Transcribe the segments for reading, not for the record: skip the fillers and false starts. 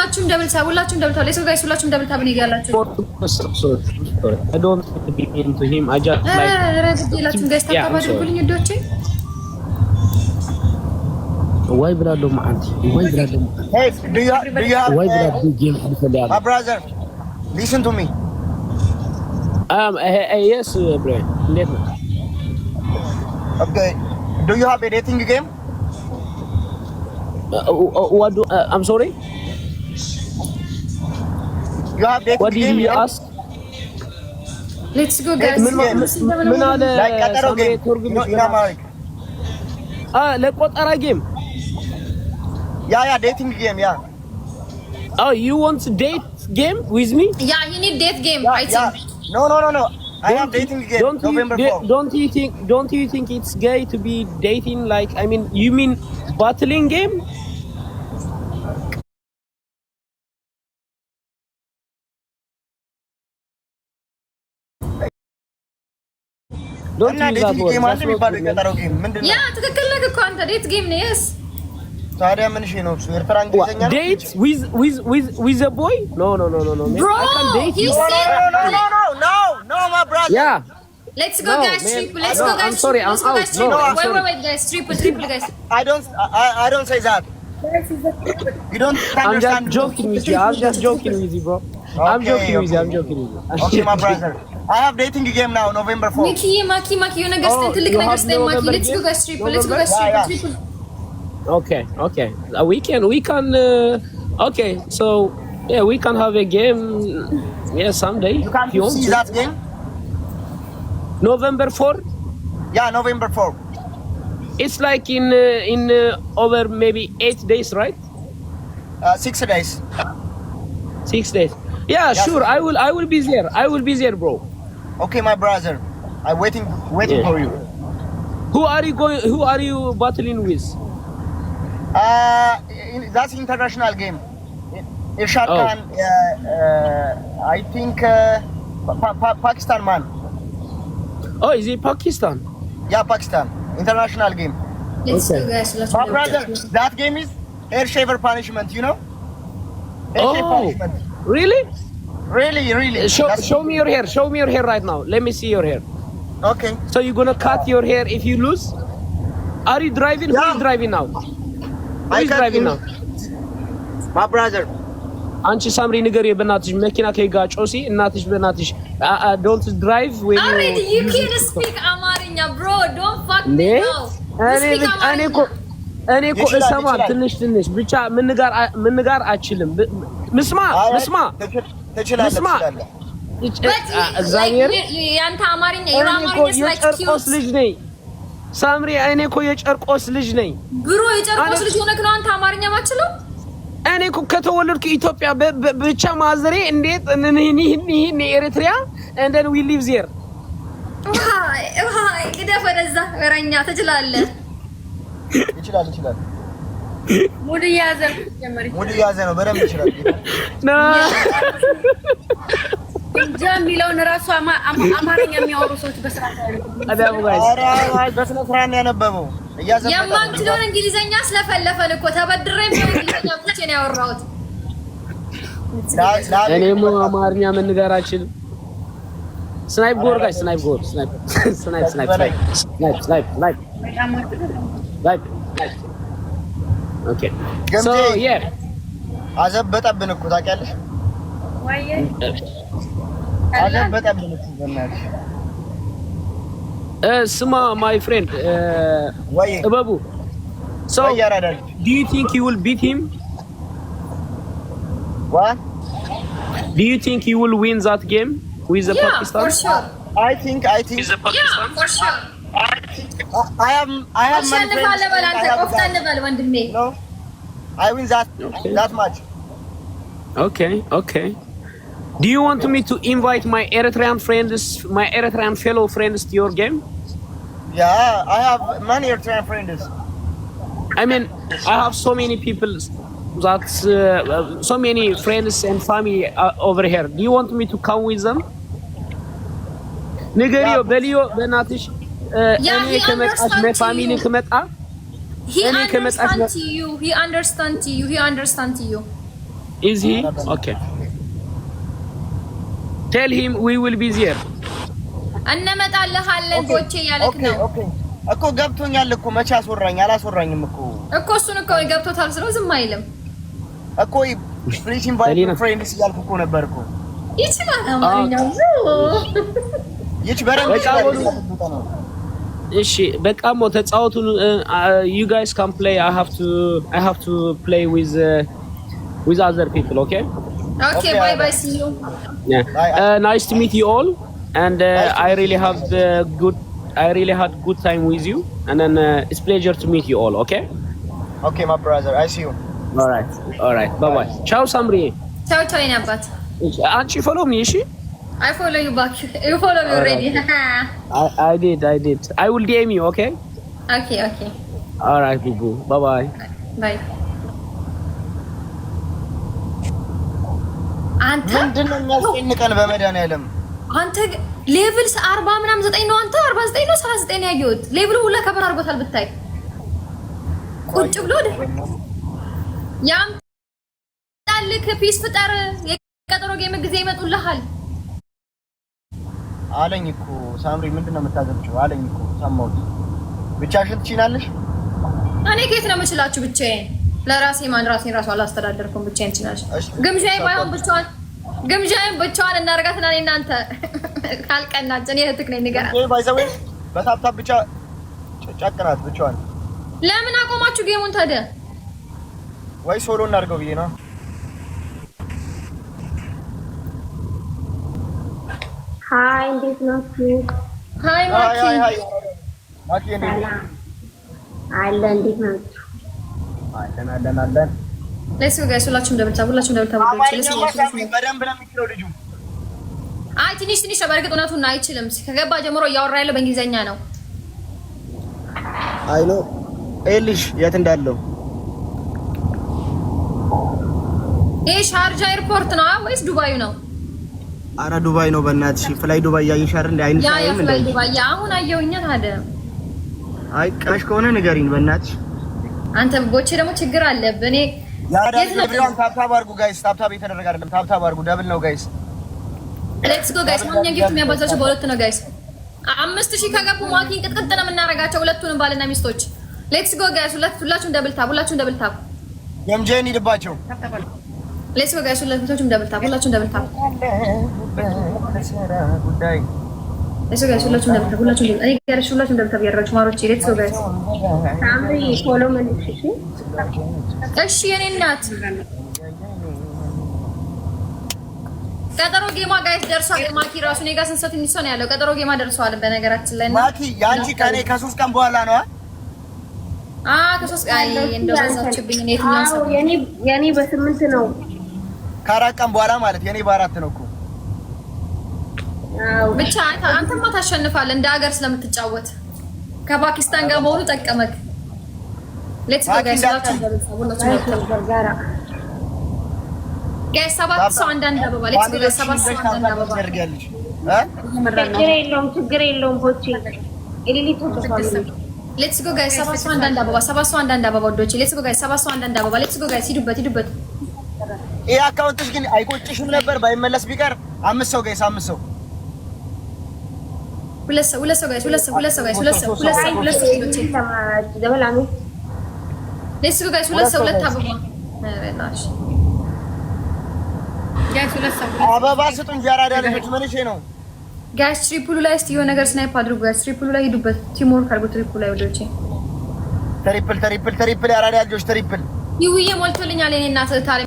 ሁላችሁም double tap፣ ሁላችሁም double tap። Let's go guys፣ ሁላችሁም double tap ነው ያላችሁ። I don't want to be mean to him. I just like ኧረ ግድ የላችሁም guys፣ tap tap አድርጉልኝ ውዶቼ። ወይ ብላለሁ መዓልቲ ወይ ብላለሁ። Hey, do you have ወይ ብላ game ትፈልጋለህ? My brother, listen to me. Yes bro፣ እንዴት ነው? Okay. Do you have a dating game? What do I'm sorry. You have dating What did game? you ask? Let's go guys. ምን አለ? Like ቀጠሮ game. In Amharic. ለቆጠራ game. Yeah, dating game, yeah. Oh, you want date game with me? Yeah, he need date game, I think. No. I have dating game. Don't November you, 4. Don't you think it's gay to be dating, like, I mean, you mean battling game? Don't እና use that dating word. game አለ That's not የሚባለው good, man. የቀጠሮ game ምንድን ነው? Yeah, ትክክል ነህ እኮ አንተ፣ date game ነው። Yes. ታዲያ ምን እሺ ነው እሱ? ኤርትራ እንግሊዝኛ ነው? Date with a boy? No, man. Bro, I can date he you. said No, no, my brother. Yeah. Let's go No, guys, man. Triple. Let's No, go guys. I'm sorry, Let's I'm go out. guys, No, triple. I'm Wait, sorry. wait, wait guys, triple, triple guys. I don't say that. You don't I'm just understand. joking with you. I'm just joking with you, bro. I'm Okay, joking with you. I'm okay. joking with you. Okay, my brother. I have dating game now, November 4. ሚኪ፣ ማኪ፣ ማኪ፣ የሆነ ነገር ስጠኝ፣ Oh, ትልቅ you ነገር have ስጠኝ ማኪ። November Let's go game? Guys, triple. Let's go guys, Yeah, triple, yeah. Triple. Okay. We can. Okay, so yeah, we can have a game. Yeah, someday. You can if you want see to. That game? November 4. Yeah, November 4. It's like in over maybe 8 days, right? 6 days. 6 days. Yeah, Yeah. sure. I will. I will be there. I will be there, bro. Okay, my brother. I'm waiting Yeah. for you. Who are you going? Who are you battling with? That's international game. Irshad Oh. Khan, I think Pakistan man. Oh, is it Pakistan? Yeah, Pakistan. International game. Let's Okay. go guys. My brother, that game is hair shaver punishment. Hair shave Oh, punishment. really? Really, really. Show That's show me your hair. Show me your hair right now. Let me see your hair. Okay. So you're gonna cut your hair if you lose? Are you driving? Who Yeah. is driving now? Who I is cut driving in now? My brother. አንቺ ሳምሪ ንገሪ በእናትሽ፣ መኪና ከጋጮሲ እናትሽ በእናትሽ don't drive when Already you can speak አማርኛ, bro. Don't fuck me now. እኔ Speak እኔ እኮ አማርኛ. እኔ እኮ ይችላል፣ እሰማል ይችላል። ትንሽ ትንሽ ብቻ ምንጋር አችልም። ምስማ ምስማ ትችላለህ፣ ምስማ ትችላለህ። But እግዚአብሔር ያንተ አማርኛ፣ your እኔ እኮ አማርኛ is like የጨርቆስ cute. ልጅ ነኝ። ሳምሪ፣ እኔ እኮ የጨርቆስ ልጅ ነኝ። Bro፣ የጨርቆስ ልጅ ሆነክ ነው አንተ አማርኛ ማችለው? እኔ እኮ ከተወለድኩ ኢትዮጵያ ብቻ ማዘሬ እንዴት ይህን ኤሪትሪያ and then we live there. ውሃ ግደፍ ወደዛ ወረኛ፣ ትችላለህ። ይችላል፣ ይችላል። ሙድ እየያዘ ነው ጀመሪ። ሙድ እየያዘ ነው፣ በደንብ ይችላል። No. እንጃ የሚለውን ራሱ አማርኛ የሚያወሩ ሰዎች በስርዓት አያነቡም። አዳሙ guys. ኧረ በስነ ስርዓት ነው ያነበበው። እያዘበጠ ነው። የማንችለውን እንግሊዘኛ ስለፈለፈን እኮ ተበድሬም ቢሆን እንግሊዘኛ ብቻ ነው ያወራሁት። እኔም አማርኛ መንገር አልችልም። Snipe ጎር guys, snipe ጎር፣ snipe, snipe, snipe, snipe, snipe, snipe, snipe. Okay, so yeah. አዘበጠብን እኮ ታውቂያለሽ? ወይዬ። አዘበጠብን እኮ በእናትሽ። ስማ my friend. ወይ። ጥበቡ፣ so ወይ አራዳ ልጅ። do you think you will beat him? What? Do you think you will win that game with the Yeah, Pakistan? for sure. I think Yeah, for sure. I have many friends. አሸንፋለሁ በል አንተ፣ ቆፍጠን በል ወንድሜ። No, I win that that match. Okay. Do you want me to invite my Eritrean friends, my Eritrean fellow friends to your game? Yeah, I have many Eritrean friends. I mean, I have so many people that so many friends and family over here. Do you want me to come with them? ንገሪዮ በልዮ በእናትሽ። እኔ ከመጣች family ከመጣ He understand to you. He understand to you. He understand to you. Is he okay? Tell him we will be there. እነመጣልሃለን ቦቼ እያለክ Okay ነው። Okay እኮ ገብቶኛል እኮ፣ መቼ አስወራኝ? አላስወራኝም እኮ። እኮ እሱን እኮ ገብቶታል ስለው ዝም አይልም። እኮ please invite ሰሊና። Friends እያልኩ እኮ ነበር እኮ። ይችላል አማርኛ። ይች በደንብ በቃ ይችላል። በሉ። እሺ በቃ ሞ ተጫወቱ። You guys can play. I have to play with other people, okay? Okay. Okay. Bye bye, see you. Yeah. Bye. Nice to meet you all, and Nice to I meet really you. Have good I really had good time with you, and then it's pleasure to meet you all, okay? Okay, my brother, I see you. All right, bye bye. ቻው ሳምሪ። ቻው ቻው የኔ አባት። አንቺ follow me, እሺ? I follow you back. You follow me already. I did, I did. I will DM you, okay? Okay. All right, boo boo. Bye bye. Bye. አንተ። ምንድን ነው የሚያስጨንቀን? በመድኃኒዓለም። አንተ level 49 ነው። አንተ 49 ነው፣ 39 ነው ያየሁት። Level ኡ ሁላ ከበር አድርጎታል ብታይ። ቁጭ ብሎ ያምጣልክ። Peace ፍጠር። የቀጠሮ game ጊዜ ይመጡልሃል። አለኝ እኮ ሳምሪ፣ ምንድን ነው የምታዘብችው? አለኝ እኮ፣ ሰማሁት። ብቻሽን ትችላለሽ? እኔ ከየት ነው የምችላችሁ ብቻዬን? ለራሴ ማን ራሴን ራሱ አላስተዳደርኩም። ብቻዬን ትችላለሽ። እሺ። ግምዣዬ ባይሆን ብቻዋን፣ ግምዣዬን ብቻዋን እናርጋትና እኔ እናንተ ካልቀናች እኔ እህትክ ነኝ፣ ንገራት። ይሄ by the way በ tap tap ብቻ ጨቅናት ብቻዋን። ለምን አቆማችሁ game ኡን ታዲያ? ወይ solo እናድርገው ብዬ ነው። Hi፣ እንዴት ናችሁ? Hi. Hi. ማኪ። Hi hi ማኪ፣ እንዴት ነሽ? አለ፣ እንዴት ናችሁ? አለን አለን አለን። Let's go guys፣ ሁላችሁም double tap፣ ሁላችሁም double tap። አማርኛማ ሳምሪ በደንብ ነው የሚችለው ልጁ። አይ፣ ትንሽ ትንሽ ነው። በእርግጥ እውነቱን አይችልም። ከገባ ጀምሮ እያወራ ያለው በእንግሊዘኛ ነው። አይ no፣ ይኸውልሽ የት እንዳለው። ይሄ ሻርጃ airport ነው ወይስ ዱባዩ ነው? አረ ዱባይ ነው በእናትሽ። ፍላይ ዱባይ እያየሽ አይደል? እንደ አይንሽ Yeah. አይም ፍላይ እንደ ዱባይ። Yeah፣ አሁን አየሁኛ ታዲያ። አይ ቀሽ ከሆነ ንገሪኝ በእናትሽ። አንተ ቦቼ ደግሞ ችግር አለብህ። እኔ ያዳ የት ነው? Everyone tap tap አድርጉ guys። Tap tap የተደረገ አይደለም። Tap tap አድርጉ። Double ነው guys። Let's go guys። ማንኛውም gift የሚያባዛቸው በሁለት ነው guys። 5,000 ከገቡ ማኪን ቅጥቅጥ ነው የምናደርጋቸው ሁለቱንም ባልና ሚስቶች። Let's go guys። ሁላችሁም double tap፣ ሁላችሁም double tap። ገምጄን ሂድባቸው። Let's go guys። ሁላችሁም double tap፣ ሁላችሁም double tap። ጉዳይ። Let's go guys። ሁላችሁም double tap፣ ሁላችሁም double፣ እኔ ጋር፣ ሁላችሁም double tap እያደረጋችሁ ማሮቼ። Let's go guys። ሳምሪ፣ follow መልሽ እሺ። እሺ የኔ እናት። ቀጠሮ game ኣ guys ደርሷል። ማኪ ራሱ እኔ ጋር ስንት ሰው፣ ትንሽ ሰው ነው ያለው። ቀጠሮ game ኣ ደርሷል። በነገራችን ላይ እና ማኪ፣ የአንቺ ከኔ ከ3 ቀን በኋላ ነው። አ ከ3፣ አይ እንደው በዛችብኝ። እኔ የትኛውን ሰው አዎ፣ የኔ በ8 ነው። ከ4 ቀን በኋላ ማለት የኔ በ4 ነው እኮ። አዎ። ብቻ አንተማ ታሸንፋለህ እንደ ሀገር ስለምትጫወት፣ ከፓኪስታን ጋር መሆኑ ጠቀመክ። Let's go guys። ሁላችሁም ገርጋራ። Guys፣ ሰባት ሰው አንዳንድ አበባ። Let's go guys። ሰባት ሰው አንዳንድ አበባ። ታደርጊያለሽ። ችግር የለውም፣ ችግር የለውም። ቦቼ ኤሊሊ ተፈቷል። Let's go guys። ሰባት ሰው አንዳንድ አበባ፣ ሰባት ሰው አንዳንድ አበባ ወዶች። Let's go guys። ሰባት ሰው አንዳንድ አበባ። Let's go guys። ሂዱበት ሂዱበት። ይሄ account ሽ ግን አይቆጭሽም ነበር ባይመለስ ቢቀር? አምስት ሰው guys፣ አምስት ሰው። ሁለት ሰው፣ ሁለት ሰው guys፣ ሁለት ሰው፣ ሁለት ሰው guys፣ ሁለት ሰው፣ ሁለት ሰው፣ ሁለት ሰው ወዶች። ደበላሚ። Let's go guys። ሁለት ሰው ሁለት አበባ። ኧረ ላሽ። Guys፣ ሁለት ሰው። አበባ ስጡን። ያራዳ ልጆች ምን እሺ ነው? Guys፣ triple ኡ ላይ እስቲ የሆነ ነገር snipe አድርጉ። Guys፣ triple ኡ ላይ ሂዱበት። Teamwork አድርጉ triple ኡ ላይ ወዶቼ። Triple triple triple፣ ያራዳ ልጆች triple። ይውዬ ሞልቶልኛል የኔ እናት ታለ።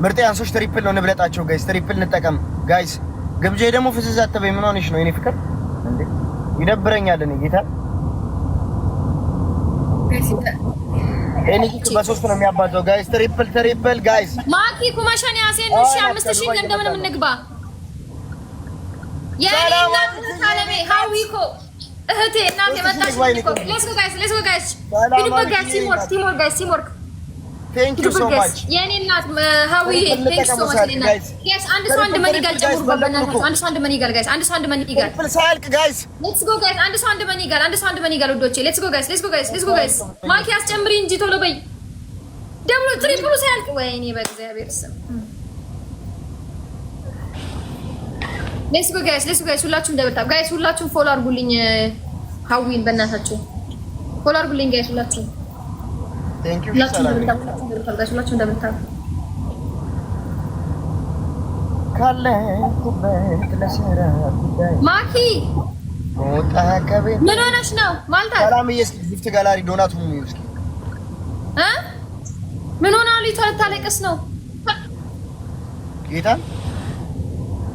ምርጥ ያንሶች triple ነው፣ እንብለጣቸው guys። Triple እንጠቀም guys። ግብጄ ደግሞ ፍዝዝ አትበይ። ምን ሆነሽ ነው የኔ ፍቅር? እንዴ ይደብረኛል። እኔ ጌታ እኔ በሶስት ነው የሚያባዛው guys። Triple triple guys። ማኪ ኩመሸን ያሴን እሺ፣ 5,000 እንደምንም እንግባ። የኔ እናት ታለሜ ሀዊኮ እህቴ እናቴ መጣሽ እኮ። Let's go guys, let's go guys፣ ሂዱበት guys። Teamwork, teamwork guys, teamwork። Thank you so much. የኔ እናት ሀዊዬ፣ thank so much የኔ እናት። Guys፣ አንድ ሰው አንድ money gun ጨምሩበት በእናታችሁ። አንድ ሰው አንድ money gun guys፣ አንድ ሰው አንድ money gun። Triple ሳያልቅ guys። Let's go guys። አንድ ሰው አንድ money gun፣ አንድ ሰው አንድ money gun ውዶቼ። Let's go guys, let's go guys, let's go guys። ማኪ አስጨምሪ እንጂ ቶሎ በይ። Double ኡ triple ኡ ሳያልቅ ወይኔ በእግዚአብሔር ስም። Let's go guys፣ let's go guys፣ ሁላችሁም double tap guys፣ ሁላችሁም follow አድርጉልኝ። ሀዊን በእናታችሁ follow አድርጉልኝ guys፣ ሁላችሁም። Thank you። ሁላችሁም double tap፣ ሁላችሁም double tap guys፣ ሁላችሁም double tap። ካለኩበት ለስራ ጉዳይ ማኪ ወጣ ከቤት። ምን ሆነሽ ነው ማልታ? ሰላም። እስኪ gift gallery donut ኡን እስኪ። እ ምን ሆና ልጅቷ ልታለቅስ ነው? ጌታ።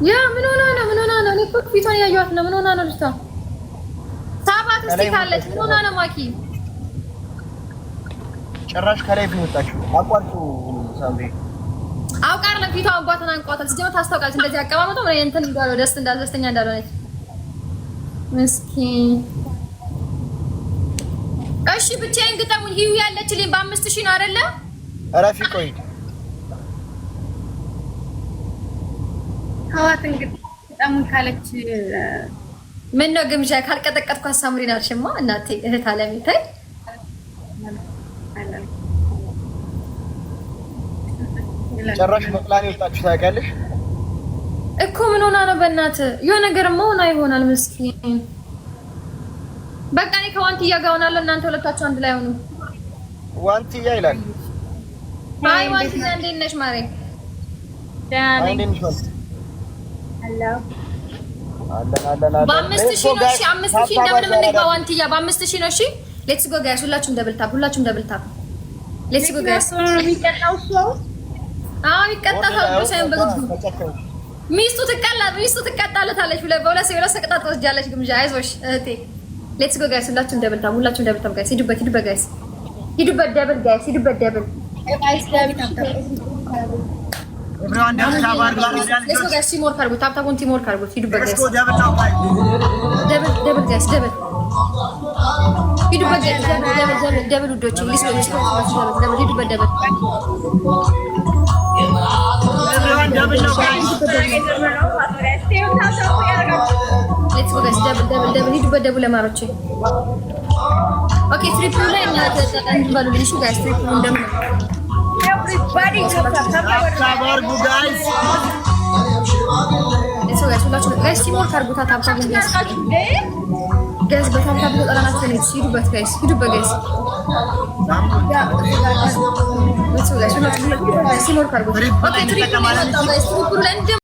Yeah፣ ምን ሆና ነው? ምን ሆና ነው? እኔ እኮ ፊቷን እያየኋት ነው። ምን ሆና ነው ልጅቷ? ሳባት እስቲ ካለች። ምን ሆና ነው ማኪ? ጭራሽ ከላይ ነው የወጣችው። አቋርጩ ሳምሪ። አውቃ አይደለም፣ ፊቷ አባቷን አንቋታል። ሲጀመር ታስታውቃለች። እንደዚህ አቀማመጧ ምን እንትን እንዳለው ደስ እንዳለ ደስተኛ እንዳልሆነች ምስኪን። እሺ ብቻዬን ግጠሙኝ። ሂዩ ያለችልኝ በ5,000 ነው አይደለ? እረፊ ቆይ። ተዋት እንግዲህ ግጠሙኝ ካለች። ምን ነው ግምዣ ካልቀጠቀጥኩ አሳምሪን አልሽማ እናቴ እህት አለሜ ተይ። ጭራሽ መቅላን የወጣችሁ ታውቂያለሽ? እኮ ምን ሆና ነው? በእናትህ የሆነ ነገርማ ሆና ይሆናል። ምስኪን። በቃ እኔ ከዋንትያ ጋር ሆናለሁ። እናንተ ሁለታችሁ አንድ ላይ ሆኑ። ዋንትያ ይላል። Hi ዋንትያ፣ እንዴት ነሽ ማሬ? ደህና ነኝ። እንዴት ነሽ ዋንትያ? አለሁ። አለን አለን አለን። በ5,000 ነው። እሺ 5,000 እንደምንም እንግባ። ዋንትያ በ5,000 ነው። እሺ let's go guys፣ ሁላችሁም double tap፣ ሁላችሁም double tap። Let's go guys። ነው የሚቀጣው እሱ። አዎ ይቀጣታል። ሳይሆን በግዱ ሚስቱ ትቀላ ሚስቱ ትቀጣለታለች። ሁለት በሁለት ሰው ሁለት ቅጣት ትወስጃለች። ግምጃ አይዞሽ እህቴ። Let's go guys፣ ሁላችሁም double tap፣ ሁላችሁም double tap guys። ሂዱበት፣ ሂዱበት guys፣ ሂዱበት double guys፣ ሂዱበት double። Let's go guys፣ teamwork አድርጉት። Tap tap ኡን teamwork አድርጉት። ሂዱበት guys፣ double double guys፣ double ሂዱበት guys፣ double double double double ውዶች። Let's go, let's go, double double ሂዱበት double። Let's go guys፣ double double double ሂዱበት double ለማሮቼ። Okay triple ኡ ላይ እና እንትን በሉልኝ። እሺ guys፣ triple ኡ እንደምን Everybody guys። Let's go guys፣ ሁላችሁ guys teamwork አድርጉታ። Tap tap guys፣ guys በ tap tap ተጠላናችሁ ነው። ሂዱበት guys፣ ሂዱበት guys። Let's go guys፣ ሁላችሁ guys teamwork አድርጉት። Okay triple ኡ ላይ ወጣው guys፣ triple ኡ ላይ እንደምን